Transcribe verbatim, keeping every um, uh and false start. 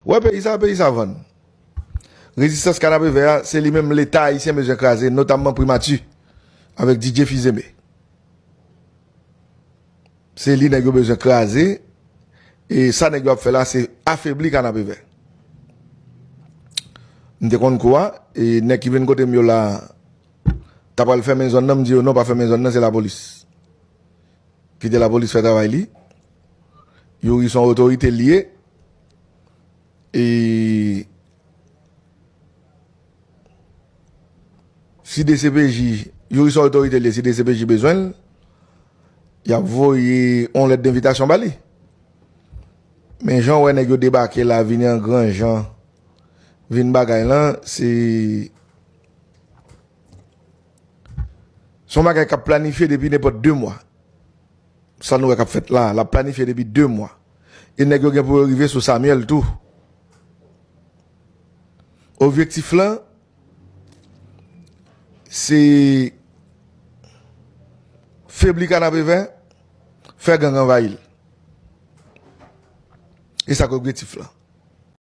Wè peyi sa, peyi sa vann. Rezistans Kanapevè a, se li menm Leta ayisyen bezwen kraze, notamman Primati, avèk Didier Fils-Aimé. Se li nèg yo bezwen kraze, e sa nèg yo ap fè la, se afebli Kanapevè. M te konn kou a, e nèg ki vin kote m yo la, ta pral fèmen zòn nan, m di yo non, pa fèmen zòn nan, se lapolis. Kite lapolis fè travay li. Youri se yon otorite l ye. E si D C P J, Youri se yon otorite l ye, si D C P J bezwen l, y ap voye yon lèt denvitasyon ba li. Men jan w wè nèg yo debake la, vini an gran jan, vin bagay lan, se, se yon bagay k ap planifye depi nenpòt de mwa. Sa nou wè k ap fèt la, l ap planifye depi de mwa. E nèg yo gen pou yo rive sou Samuel tou. Objektif lan, se febli Kanapevè, fè gang anvayi l. E sa k objektif lan.